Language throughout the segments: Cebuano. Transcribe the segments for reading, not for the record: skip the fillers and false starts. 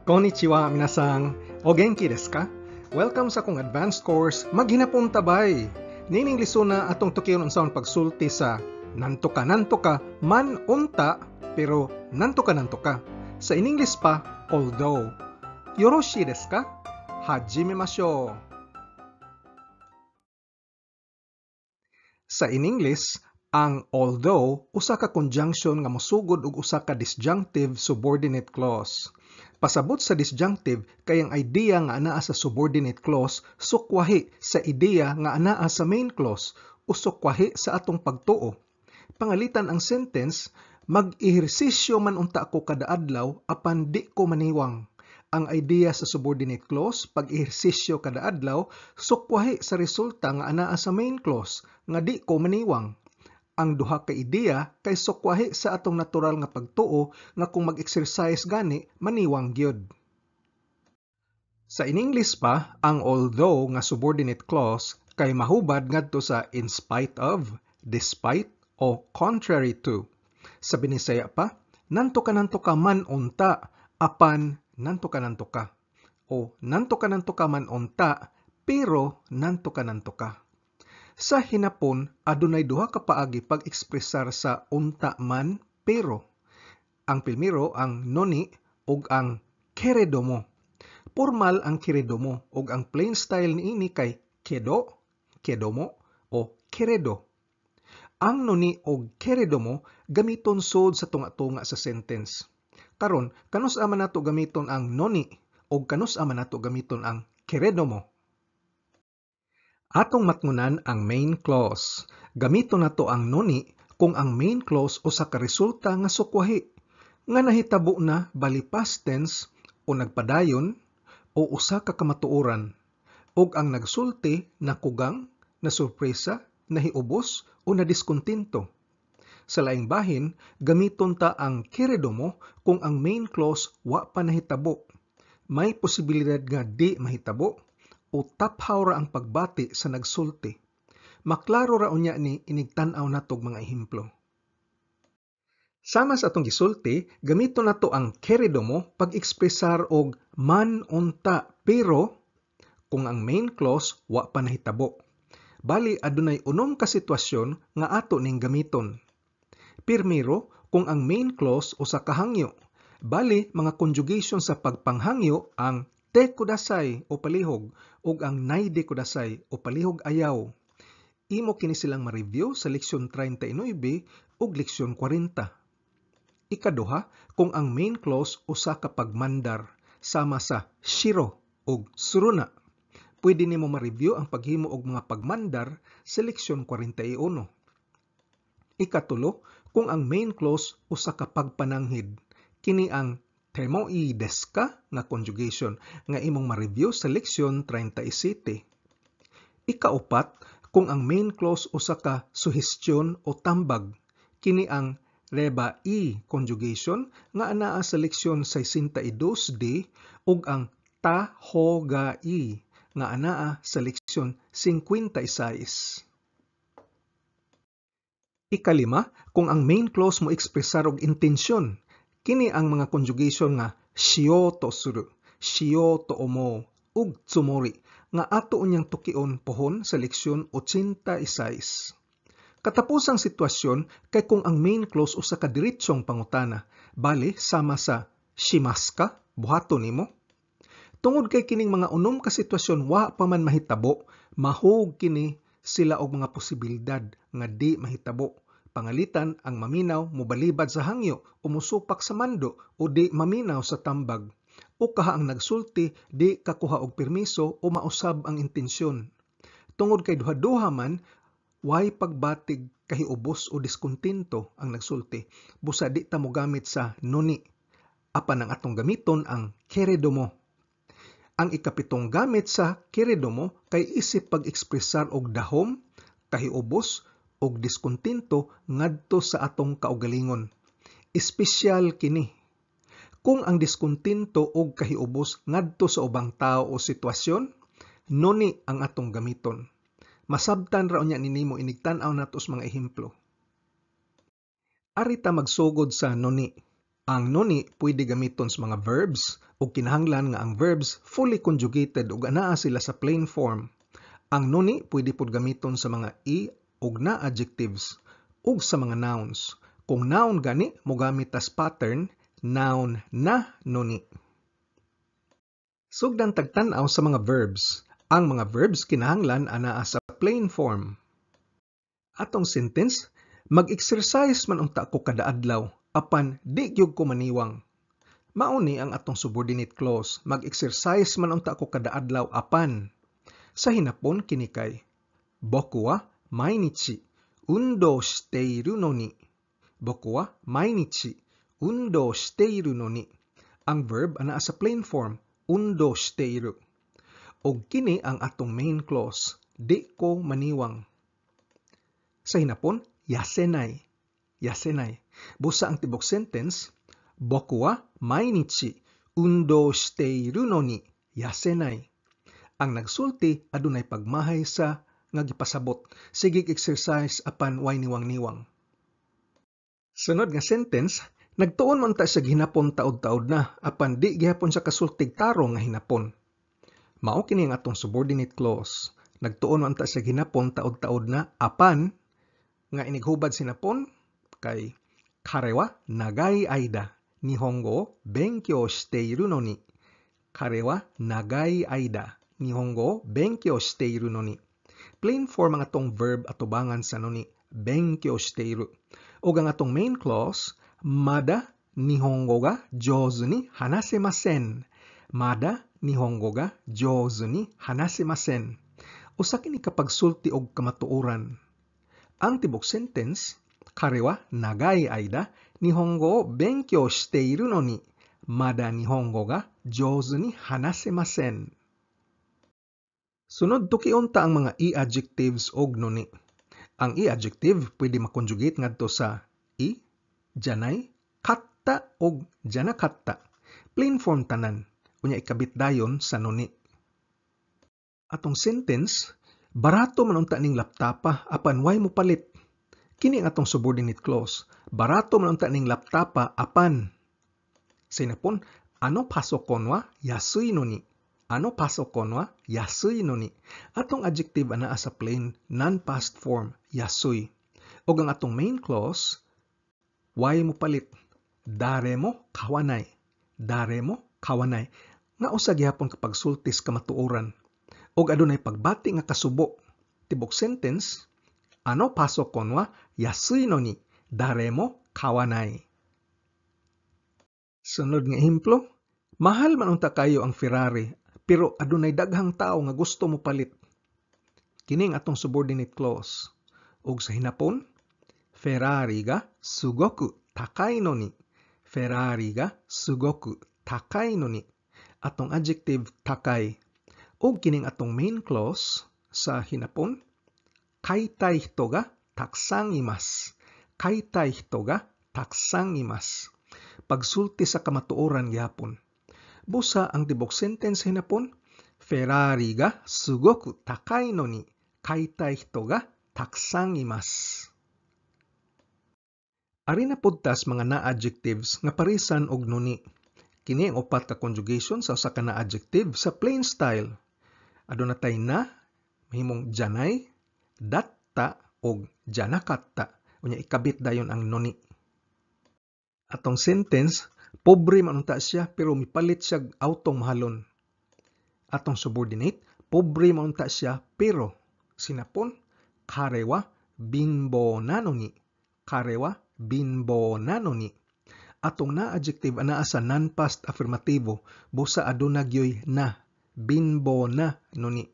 Konnichiwa, minasan. O genki desu ka? Welcome sa akong advanced course, Maghinapon Ta Bai. Niining lesona, atong tukion unsaon pagsulti sa nanto ka man unta pero nanto ka. Sa in-English pa, although. Yoroshi desu ka? Hajimemashou. Sa in-English, ang although usa ka conjunction nga mosugod og usa ka disjunctive subordinate clause. Pasabot sa disjunctive kay ang idea nga anaa sa subordinate clause sukwahi sa ideya nga anaa sa main clause o sukwahi sa atong pagtuo. Pangalitan ang sentence, "Mag-ehersisyo man unta ko kada adlaw apan di ko maniwang." Ang idea sa subordinate clause, pag-ehersisyo kada adlaw, sukwahi sa resulta nga anaa sa main clause nga di ko maniwang. Ang duha ka ideya kay sukwahi sa atong natural nga pagtuo nga kung mag-exercise gani, maniwang gyud. Sa in-English pa, ang although nga subordinate clause kay mahubad ngadto sa in spite of, despite, o contrary to. Sa Binisaya pa, nanto ka man unta, apan nanto ka. O nanto ka man unta, pero nanto ka. Sa hinapon, adunay duha ka paagi pag-ekspresar sa unta man pero. Ang primero ang noni ug ang keredomo. Formal ang keredomo ug ang plain style niini kay kedo, kedomo o keredo. Ang noni og keredomo gamiton sud sa tunga-tunga sa sentence. Karon, kanus-a man nato gamiton ang noni ug kanus-a man nato gamiton ang keredomo? Atong matngunan ang main clause. Gamiton nato ang noni kung ang main clause usa ka resulta nga sukwahi, nga nahitabo na bali past tense o nagpadayon o usa ka kamatuoran, ug ang nagsulti nakugang, nasurpresa, nahiubos o nadiskontento. Sa laing bahin, gamiton ta ang keredomo kung ang main clause wa pa nahitabo. May posibilidad nga di mahitabo o taphaw ra ang pagbati sa nagsulti. Maklaro ra unya ni inig tan-aw natog mga ehemplo. Sama sa atong gisulti, gamiton nato ang keredomo pag-ekspresar og man unta pero kung ang main clause wa pa nahitabo. Bali adunay unom ka sitwasyon nga ato ning gamiton. Primero, kung ang main clause usa ka hangyo. Bali mga conjugation sa pagpanghangyo ang te kudasai o palihog ug ang naide kudasai o palihog ayaw. Imo kini silang ma-review sa leksyon 39 ug leksyon 40. Ikaduha, kung ang main clause usa ka pagmandar sama sa shiro ug suruna. Pwede nimo ma-review ang paghimo og mga pagmandar sa leksyon 41. Ikatulo, kung ang main clause usa ka pagpananghid. Kini ang temo i desu ka nga conjugation nga imong ma-review sa leksyon 37. Ikaupat, kung ang main clause usa ka suhestyon o tambag. Kini ang reba i conjugation nga anaa sa leksyon 62D ug ang ta ho ga i nga anaa sa leksyon 56. Ikalima, kung ang main clause mo ekspresar og intensyon. Kini ang mga conjugation nga shio to suru, shio to omo, ug tsumori nga ato unyang tukion pohon sa leksyon 86. Katapusang sitwasyon kay kung ang main clause usa ka diretsong pangutana, bali sama sa shimasu ka, buhaton nimo. Tungod kay kining mga unom ka sitwasyon wa pa man mahitabo, mahug kini sila og mga posibilidad nga di mahitabo. Pangalitan ang maminaw mobalibad sa hangyo o mosupak sa mando o di maminaw sa tambag. O kaha ang nagsulti di kakuha og permiso o mausab ang intensyon. Tungod kay duha-duha man, way pagbatig kahiubos o diskontento ang nagsulti. Busa di ta mogamit sa noni. Apan ang atong gamiton ang keredomo. Ang ikapitong gamit sa keredomo kay isip pag-ekspresar og dahom, kahiubos og diskontento ngadto sa atong kaugalingon. Espesyal kini kung ang diskontento og kahiubos ngadto sa ubang tawo o sitwasyon, noni ang atong gamiton. Masabtan ra unya ninimo inig tan-aw nato sa mga ehemplo. Ari ta magsugod sa noni. Ang noni pwede gamiton sa mga verbs ug kinahanglan nga ang verbs fully conjugated ug anaa sila sa plain form. Ang noni pwede pud gamiton sa mga i ug na adjectives ug sa mga nouns. Kung noun gani, mogamit tas pattern noun na noni. Sugdan tagtan-aw sa mga verbs. Ang mga verbs kinahanglan anaa sa plain form. Atong sentence, mag-exercise man unta ko kada adlaw apan di gyud ko maniwang. Mao ni ang atong subordinate clause, mag-exercise man unta ko kada adlaw apan. Sa hinapon kini kay boku wa mainichi undo shite iru no ni. Boku wa mainichi undo shite iru no ni. Ang verb anaa sa plain form, undo shite iru. Og kini ang atong main clause, di ko maniwang. Sa hinapon, yasenai. Yasenai. Busa ang tibok sentence, boku wa mainichi undo shite iru no ni yasenai. Ang nagsulti adunay pagmahay sa nga gipasabot. Sige exercise apan way niwang-niwang. Sunod nga sentence, nagtuon man ta siya hinapon taod-taod na apan di gihapon siya kasultig tarong nga hinapon. Mao kini ang atong subordinate clause. Nagtuon man ta siya hinapon taod-taod na apan nga inighubad sinapon kay kare wa nagai aida nihongo o benkyou shite iru no ni. Kare wa nagai aida nihongo o benkyou shite iru no ni. Plain form ang atong verb atubangan sa noni, benkyou shite iru. Ug ang atong main clause, mada nihongo ga jouzu ni hanasemasen. Mada nihongo ga jouzu ni hanasemasen. Usa kini ka pagsulti og kamatuoran. Ang tibok sentence, kare wa nagai aida nihongo o benkyou shite iru no ni mada nihongo ga jouzu ni hanasemasen. Sunod, tukion ta ang mga i-adjectives og noni. Ang i-adjective pwede makonjugate ngadto sa i, janai, katta og janakatta. Plain form tanan, unya ikabit dayon sa noni. Atong sentence, barato man unta ning laptapa apan way mo palit. Kini ang atong subordinate clause. Barato man unta ning laptapa apan. Sa hinapon, ano pasokon wa yasui no ni. Ano pasokon wa yasui no ni. Atong adjective anaa sa plain non-past form, yasui. Og ang atong main clause, way mo palit. Dare mo kawanay. Dare mo kawanay. Nga usa gihapon kapag sultis kamatuoran. Og adunay pagbati nga kasubo. Tibok sentence, ano pasokon wa yasui no ni dare mo kawanay. Sunod nga ehemplo, mahal man unta kayo ang Ferrari, pero adunay daghang tawo nga gusto mo palit. Kini ang atong subordinate clause. Ug sa hinapon, Ferrari ga sugoku takai no ni. Ferrari ga sugoku takai no ni. Atong adjective takai. Ug kining atong main clause sa hinapon, kaitai hito ga takusan imasu. Kaitai hito ga takusan imasu. Pagsulti sa kamatuoran gihapon. Busa ang tibok sentence hinapon, Ferrari ga sugoku takai no ni kaitai hito ga takusan imasu. Ari na pud tas mga na-adjectives nga parisan og noni. Kini ang upat ka conjugation sa usa ka na-adjective sa plain style. Aduna tay na, mahimong janai, datta og janakatta. Unya ikabit dayon ang noni. Atong sentence, pobre man unta siya pero mipalit siya autong mahalon. Atong subordinate, pobre man unta siya pero sinapon, kare wa binbo na no ni. Kare wa binbo na no ni. Atong na-adjective anaa sa non-past affirmativo, busa aduna gyoy na, binbo na noni.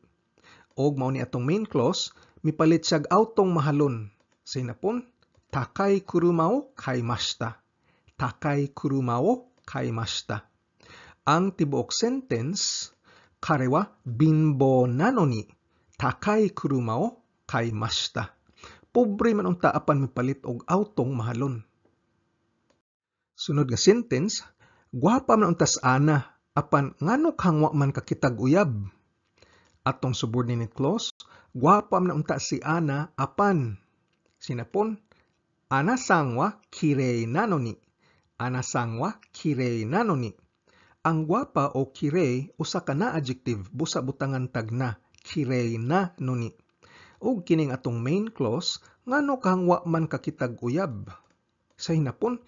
Og mao ni atong main clause, mipalit siyag autong mahalon. Sa hinapon, takai kuruma o kaimashita. Takai kuruma o kaimashita. Ang tibuok sentence, kare wa binbo na no ni takai kuruma o kaimashita. Pobre man unta apan mipalit og autong mahalon. Sunod nga sentence, gwapa man untas ana apan ngano kang wa man kakitag uyab. Atong subordinate clause, gwapa man unta si Ana apan sinapon, Ana-san wa kirei na no ni. Ana-san wa kirei na no ni. Ang gwapa o kirei usa ka na adjective, busa butangan tag na, kirei na no ni. Ug kining atong main clause, ngano kahang wa man kakitag uyab? Sa hinapon,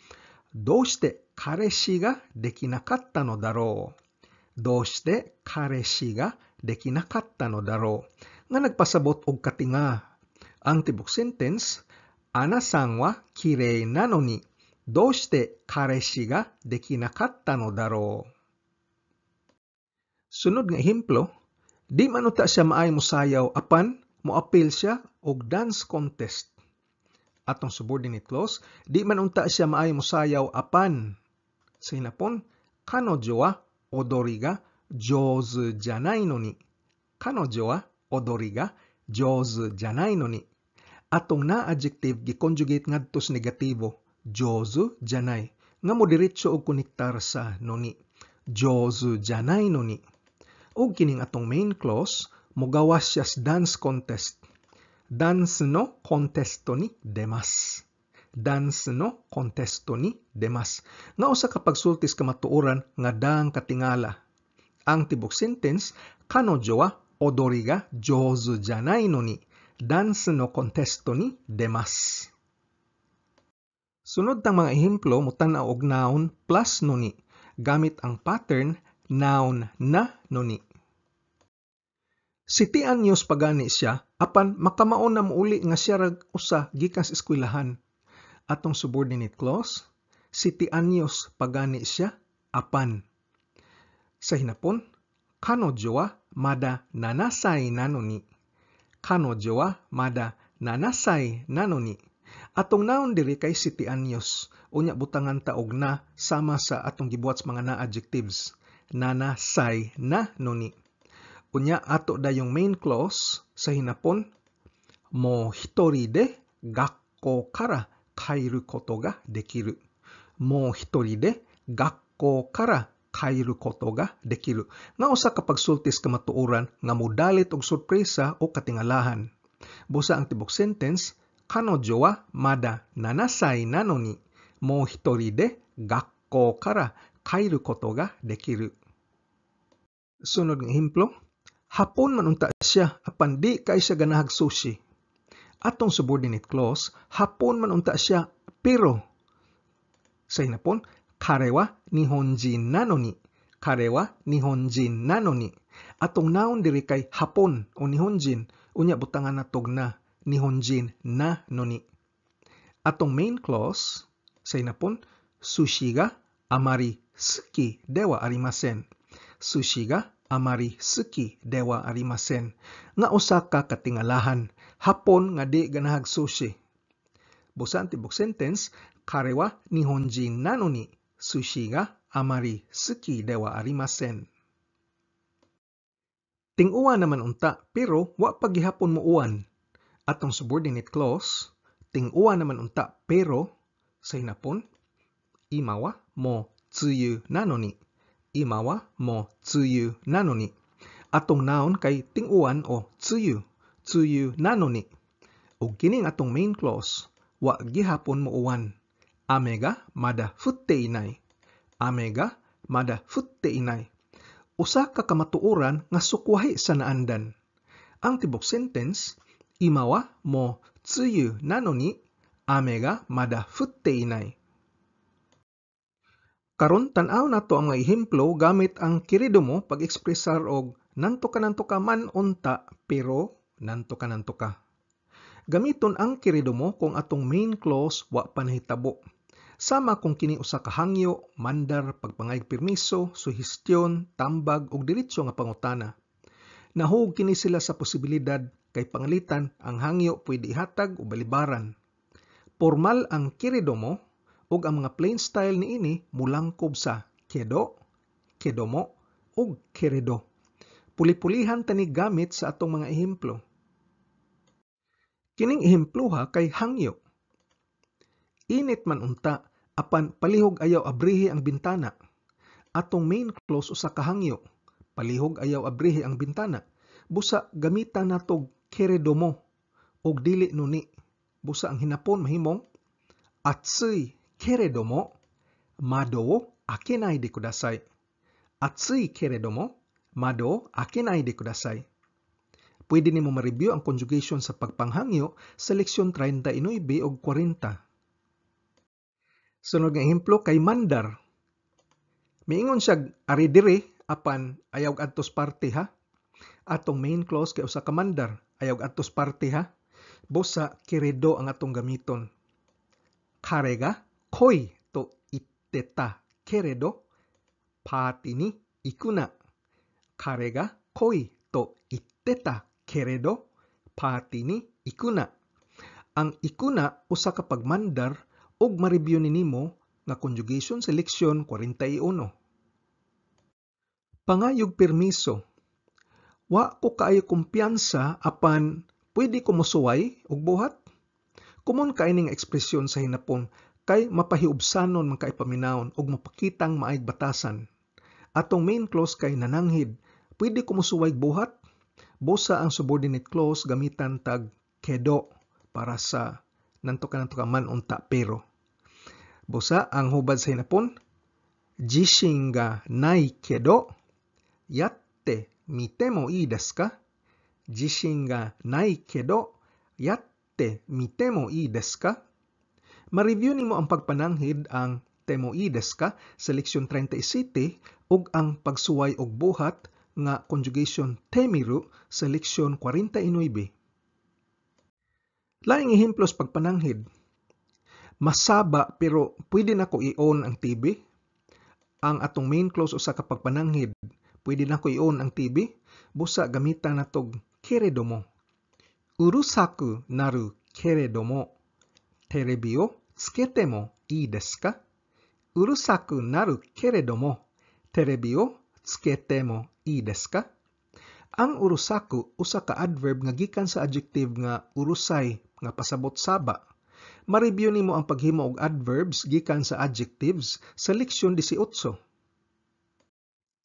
どうして彼氏ができなかったのだろう? どうして彼氏ができなかったのだろう? Nga nagpasabot og katinga. Ang tibok sentence, アナさんは綺麗なのに、どうして彼氏ができなかったのだろう? Sunod nga ehemplo, di man unta siya maayo mosayaw apan moapil siya og dance contest. Atong subordinate clause, di man unta siya maayo mosayaw apan. Sa hinapon, 彼女は踊りが上手じゃないのに. 彼女は踊りが上手じゃないのに. Atong na adjective gi-conjugate ngadto sa negatibo, 上手じゃない, nga modiretso og konektar sa のに. 上手じゃないのに. Ug kining atong main clause, mogawas siya sa dance contest. ダンスのコンテストに出ます. ダンスのコンテストに出ます. Nga usa ka pagsulti sa kamatuoran nga daang katingala. Ang tibok sentence, 彼女は踊りが上手じゃないのに、ダンスのコンテストに出ます. Sunod tang mga ehemplo motan-aw og noun plus のに gamit ang pattern noun na のに. Siyete anyos pa gani siya apan makamao na mouli nga siya ra usa gikan sa eskwelahan. Atong subordinate clause, 七 anyos pa gani siya apan. Sa hinapon, 彼女はまだ7歳なのに. 彼女はまだ7歳なのに. Atong noun diri kay 七 anyos. Unya butangan ta og na sama sa atong gibuhat sa mga na adjectives. 七歳なのに. Unya ato dayong main clause sa hinapon, もう一人で学校から帰ることができる. もう一人で学校から帰ることができる. Nga usa ka pagsulti sa kamatuoran nga modalit og sorpresa o katingalahan. Busa ang tibok sentence, 彼女はまだ7歳なのに、もう一人で学校から帰ることができる. Sunod nga ehemplo, Hapon man unta siya apan di kay siya ganahag sushi. Atong subordinate clause, Hapon man unta siya pero. Sa hinapon, 彼は日本人なのに. 彼は日本人なのに. Atong noun diri kay Hapon o 日本人, unya butangan natog na, 日本人なのに. Atong main clause sa hinapon, 寿司があまり好きではありません. 寿司があまり好きではありません. Nga usa ka katingalahan, Hapon nga di ganahag sushi. Busa ang tibok sentence, 彼は日本人なのに寿司があまり好きではありません. Ting-uwan naman unta, pero wa pa gihapon mo-uwan. Atong subordinate clause, ting-uwan naman unta, pero sa hinapon, 今はもう梅雨なのに. 今はもう梅雨なのに. Atong noun kay ting-uwan o 梅雨, 梅雨なのに. Ug kining atong main clause, wa gihapon mo-uwan. 雨がまだ降っていない. 雨がまだ降っていない. Usa ka kamatuoran nga sukwahi sa naandan. Ang tibok sentence, 今はもう梅雨なのに雨がまだ降っていない. Karon tan-aw nato ang mga ehemplo gamit ang けれども pag-ekspresar og なんとかなんとか man unta pero なんとかなんとか. Gamiton ang けれども kung atong main clause wa pa nahitabo. Sama kung kini usa ka hangyo, mandar, pagpangayog permiso, suhestyon, tambag ug diretso nga pangutana. Nahug kini sila sa posibilidad kay pangalitan ang hangyo pwede ihatag o balibaran. Formal ang けれども ug ang mga plain style niini mulangkob sa けど, けども ug けれど. Puli-pulihan tani gamit sa atong mga ehemplo. Kining ehemploha kay hangyo. Init man unta apan palihog ayaw abrihi ang bintana. Atong main clause usa ka hangyo. Palihog ayaw abrihi ang bintana. Busa gamitan natog けれども og dili のに. Busa ang hinapon mahimong 暑いけれども Mado wo akenai de kudasai. Atsui keredomo, mado wo akenai de kudasai. Pwede nimo ma-review ang conjugation sa pagpanghangyo sa leksyon 39 ug 40. Sunod nga ehemplo kay mandar. Miingon siya ari diri apan ayaw adtos parte ha. Atong main clause kay usa ka mandar, ayaw adtos parte ha. Busa keredo ang atong gamiton. Kare ga koi to itteta keredo party ni iku na. Kare ga koi to itteta keredo party ni iku na. Ang iku na usa ka pagmandar ug ma-review ni nimo nga conjugation sa leksyon 41. Pangayog permiso. Wa ko kaayo kumpiyansa apan pwede ko mosuway og buhat? Komon kaayo ning ekspresyon sa hinapon kay mapahiubsanon man kay paminawon ug mapakitang maayg batasan. Atong main clause kay nananghid, pwede ko mosuway og buhat? Busa ang subordinate clause gamitan tag kedo para sa nanto ka man unta pero. Busa ang hubad sa hinapon, jishin ga nai kedo, yatte mite mo ii desu ka? Jishin ga nai kedo, yatte mite mo ii desu ka? Ma-review nimo ang pagpananghid ang temo ii desu ka sa leksyon 37 ug ang pagsuway og buhat nga conjugation temiru sa leksyon 49. Laing ehemplo sa pagpananghid. Masaba pero pwede nako i-on ang TV. Ang atong main clause usa ka pagpananghid, pwede nako i-on ang TV. Busa gamitan natog keredomo. Urusaku naru keredomo, terebi o tsukete mo ii desu ka? Urusaku naru keredomo, terebi o tsukete mo ii desu ka? Ang urusaku usa ka adverb nga gikan sa adjective nga urusai nga pasabot saba. Ma-review nimo ang paghimo og adverbs gikan sa adjectives sa leksyon 18.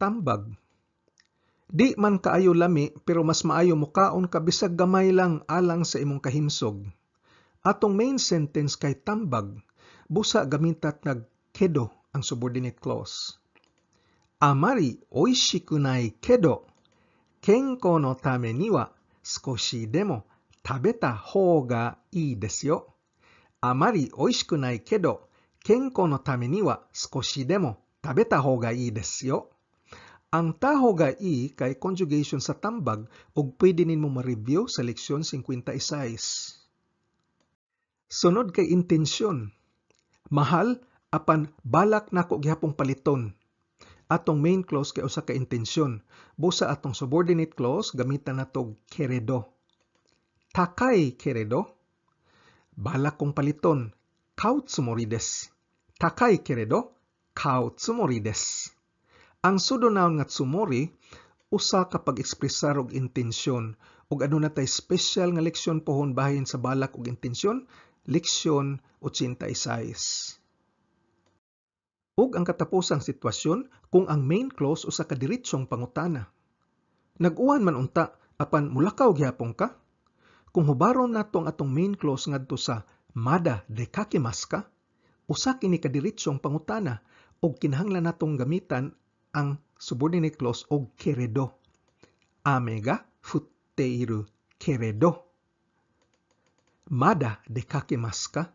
Tambag. Di man kaayo lami pero mas maayo mukaon ka bisag gamay lang alang sa imong kahimsog. Atong main sentence kay tambag, busa gamitat nag kedo ang subordinate clause. Amari oishiku nai kedo, kenko no tame ni wa sukoshi demo tabeta hou ga ii desu yo. Amari oishiku nai kedo, kenko no tame ni wa sukoshi demo tabeta hou ga ii desu yo. Ang taho ga ii kay conjugation sa tambag ug pwede nimo ma-review sa leksyon 56. Sunod kay intensyon. Mahal apan balak nako gihapong paliton. Atong main clause kay usa ka intensyon. Busa atong subordinate clause gamitan natog keredo. Takai keredo, balak kong paliton, kau tsumori desu. Takai keredo, kau tsumori desu. Ang pseudonoun nga tsumori usa ka pag-ekspresar og intensyon ug aduna tay special nga leksyon pohon bahin sa balak ug intensyon, leksyon 86. Ug ang katapusang sitwasyon kung ang main clause usa ka diretsong pangutana. Nag-uwan man unta apan mulakaw gihapon ka? Kung hubaron nato ang atong main clause ngadto sa mada dekakemas ka, usa kini ka diretsong pangutana ug kinahanglan natong gamitan ang subordinate clause og keredo. Ame ga futte iru keredo. Mada dekakemasu ka?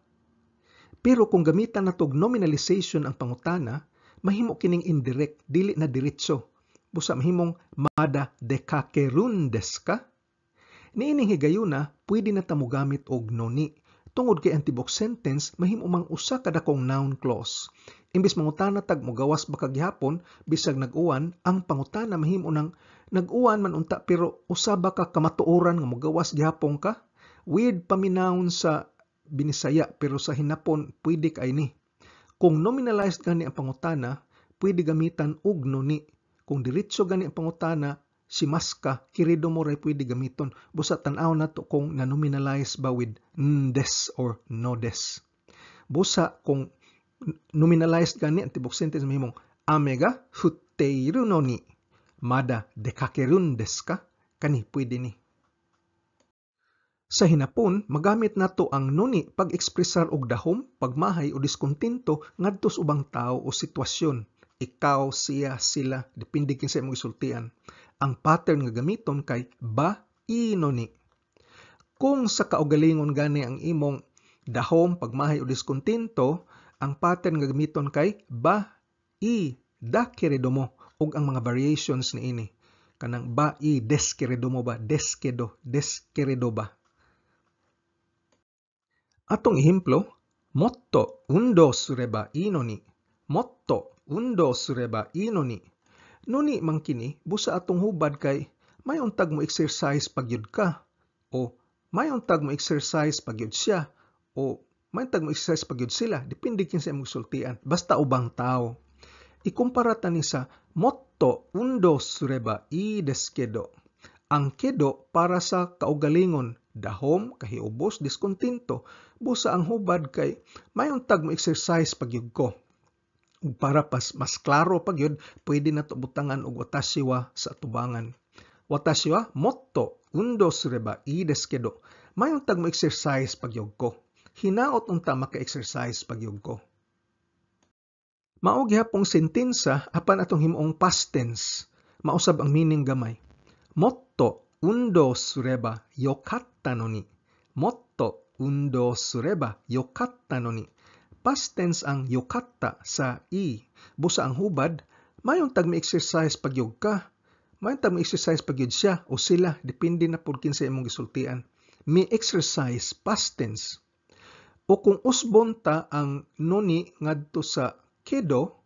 Pero kung gamitan natog nominalization ang pangutana, mahimo kining indirect, dili na diretso. Busa mahimong mada dekakerun desu ka? Niining higayuna, pwede na ta mogamit og noni. Tungod kay ang tibok sentence mahimo mang usa ka dakong noun clause. Imbis mangutana tag mogawas ba ka gihapon bisag nag-uwan, ang pangutana mahimo nang nag-uwan man unta pero usa ba ka kamatuoran nga mogawas gihapon ka? Weird paminawon sa Binisaya pero sa hinapon pwede kay ni. Kung nominalized gani ang pangutana, pwede gamitan og noni. Kung diretso gani ang pangutana, shimasu ka, keredomo ray pwede gamiton. Busa tan-aw nato kung na-nominalize ba with ndes or no des. Busa kung nominalized gani ang tibok sentence mahimong ame ga futte iru no ni mada dekakerun desu ka? Kani pwede ni. Sa Hinapon, magamit nato ang noni pag-ekspresar og dahom, pagmahay o diskontento ngadto sa ubang tawo o sitwasyon. Ikaw, siya, sila, depende kinsa imong gisultian. Ang pattern nga gamiton kay ba ii noni. Kung sa kaugalingon gani ang imong dahom, pagmahay o diskontento, ang pattern nga gamiton kay ba ii da keredomo ug ang mga variations niini. Kanang ba ii deskeredomo ba, deskedo, deskeredo ba. Atong ehemplo, motto undo sureba ii noni. Motto undo sureba ii noni. Noni man kini busa atong hubad kay may untag mo exercise pagyud ka, o may untag mo exercise pagyud siya, o may untag mo exercise pagyud sila, depende kinsa imong sultian, basta ubang tawo. Ikumpara ta ni sa motto undo sureba ii desu kedo. Ang kedo para sa kaugalingon, dahom, kahiubos, diskontento, busa ang hubad kay may untag mo exercise pagyud ko. Ug para pas mas klaro pagyud, pwede nato butangan og watashi wa sa atubangan. Watashi wa motto undo sureba ii desu kedo. May untag mo exercise pagyud ko. Hinaot unta maka-exercise pagyud ko. Mao gihapong sentensa apan atong himuong past tense. Mausab ang meaning gamay. Motto undo sureba yokatta noni. Motto undo sureba yokatta noni. Past tense ang yokatta sa ii. Busa ang hubad, mayon tag mi-exercise pagyud ka. Mayon tag mi-exercise pagyud siya o sila, depende na pud kinsa imong gisultian. Mi-exercise, past tense. O kung usbon ta ang noni ngadto sa kedo,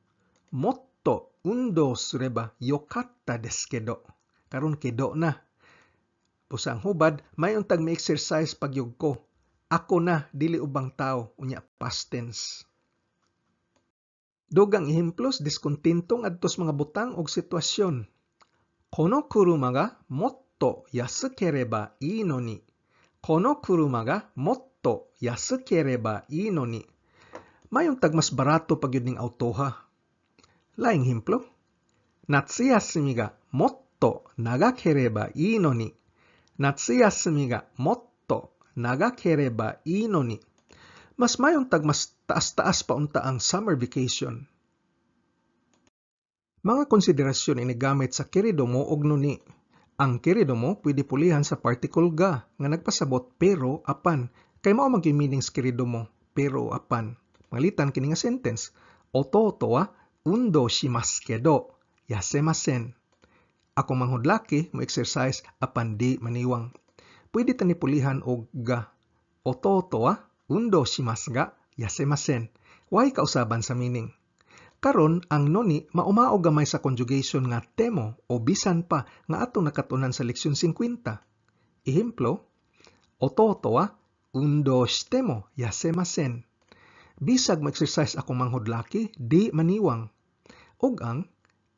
motto undo sureba yokatta desu kedo. Karon kedo na. Busa ang hubad, mayon tag mi-exercise pagyud ko. Ako na, dili ubang tao, unya past tense. Dugang ehemplos, diskontento ngadto sa mga butang og sitwasyon. Kono kuruma ga motto yasukereba ii noni. Kono kuruma ga motto yasukereba ii noni. Mayon tag mas barato pagyud ning autoha. Laing ehemplo, natsuyasumi ga motto nagakereba ii noni. Natsuyasumi ga motto nagakereba ii noni. Mas mayon tag mas taas-taas pa unta ang summer vacation. Mga konsiderasyon inigamit sa keredomo og noni. Ang keredomo pwede pulihan sa particle ga nga nagpasabot pero, apan, kay mao man gyud meaning sa keredomo, pero, apan. Mangalitan kini nga sentence. Ototo wa undo shimasu kedo yasemasen. Akong manghod laki mo exercise apan di maniwang. Pwede ta ni pulihan og ga. Ototo wa undo shimasu ga yasemasen. Way kausaban sa meaning. Karon ang noni maumao gamay sa conjugation nga temo o bisan pa nga atong nakatunan sa leksyon 50. Ehemplo, ototo wa undo shitemo yasemasen. Bisag mo-exercise akong manghod laki, di maniwang. Ug ang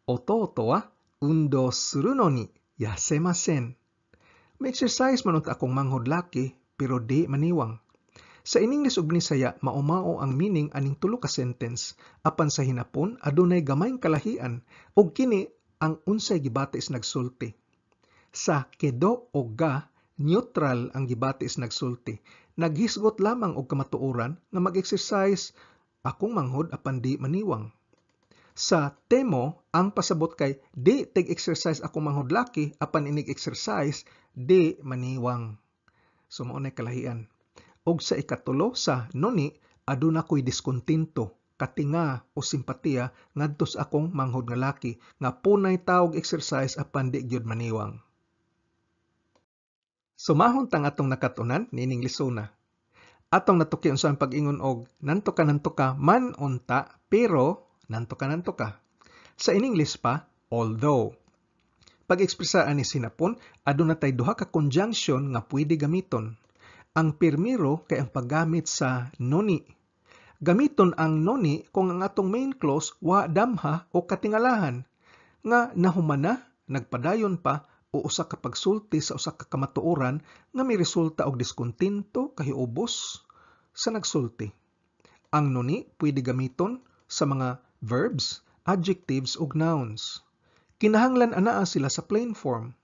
ototo wa undo suru noni yasemasen. Mo-exercise man unta akong manghod laki, pero di maniwang. Sa Iningles ug Binisaya, maumao ang meaning aning tulo ka sentence, apan sa Hinapon adunay gamayng kalahian ug kini ang unsay gibati sa nagsulti. Sa kedo o ga, neutral ang gibati sa nagsulti. Naghisgot lamang og kamatuoran nga mag-exercise akong manghod apan di maniwang. Sa temo, ang pasabot kay di tig-exercise akong manghod laki apan inig exercise di maniwang. So mao nay kalahian. Og sa ikatulo, sa noni, aduna ko'y diskontento, katinga o simpatiya ngadto sa akong manghod nga laki nga punay tawog exercise apan di gyud maniwang. Sumahon tang atong nakatunan niining lesona. Atong natuki unsa ang pag-ingon og nanto ka man unta pero nanto ka nanto ka. Sa English pa, although. Pag-ekspresa ani sa Hinapon, aduna tay duha ka conjunction nga pwede gamiton. Ang pirmiro kay ang paggamit sa noni. Gamiton ang noni kung ang atong main clause wa damha o katingalahan nga nahumana, nagpadayon pa o usa ka pagsulti sa usa ka kamatuoran nga miresulta og diskontento, kahiubos sa nagsulti. Ang noni pwede gamiton sa mga verbs, adjectives ug nouns. Kinahanglan anaa sila sa plain form.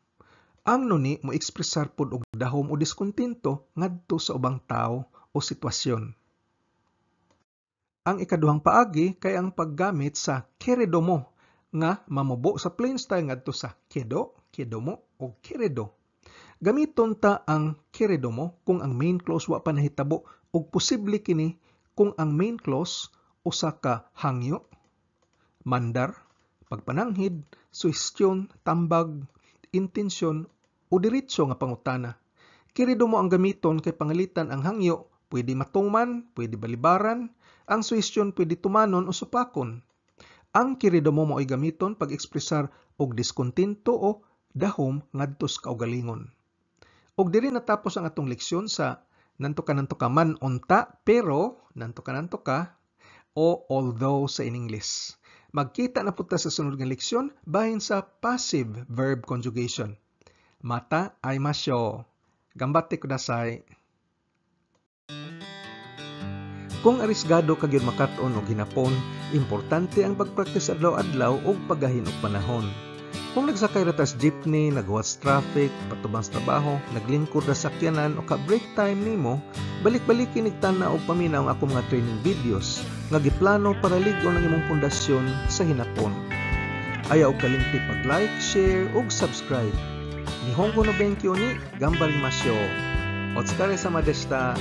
Ang noni mo ekspresar pod og dahom o diskontento ngadto sa ubang tawo o sitwasyon. Ang ikaduhang paagi kay ang paggamit sa keredomo nga mamubo sa plain style ngadto sa kedo, kedomo o keredo. Gamiton ta ang keredomo kung ang main clause wa pa nahitabo ug posible kini kung ang main clause usa ka hangyo, mandar, pagpananghid, suhestyon, tambag, intensyon o diretso nga pangutana. Keredomo ang gamiton kay pangalitan ang hangyo, pwede matuman, pwede balibaran, ang suhestyon pwede tumanon o supakon. Ang keredomo mao'y gamiton pag-ekspresar og diskontento o dahom ngadto sa kaugalingon. Og diri natapos ang atong leksyon sa nanto ka man unta pero nanto ka o although sa in English. Magkita na pud ta sa sunod nga leksyon bahin sa passive verb conjugation. Mata aimashou. Ganbatte kudasai. Kung arisgado ka gyud makat-on og hinapon, importante ang pagpraktis adlaw-adlaw ug paggahin og panahon. Kung nagsakay ra tas jeepney, naghuwat sa traffic, patubang sa trabaho, naglingkod ra sa sakyanan o ka break time nimo, balik-baliki nig tan-aw og paminaw ang akong mga training videos nga giplano para lig-on ang imong pundasyon sa hinapon. Ayaw og kalimti pag-like, share ug subscribe. Nihongo no benkyou ni ganbarimashou. Otsukaresama deshita.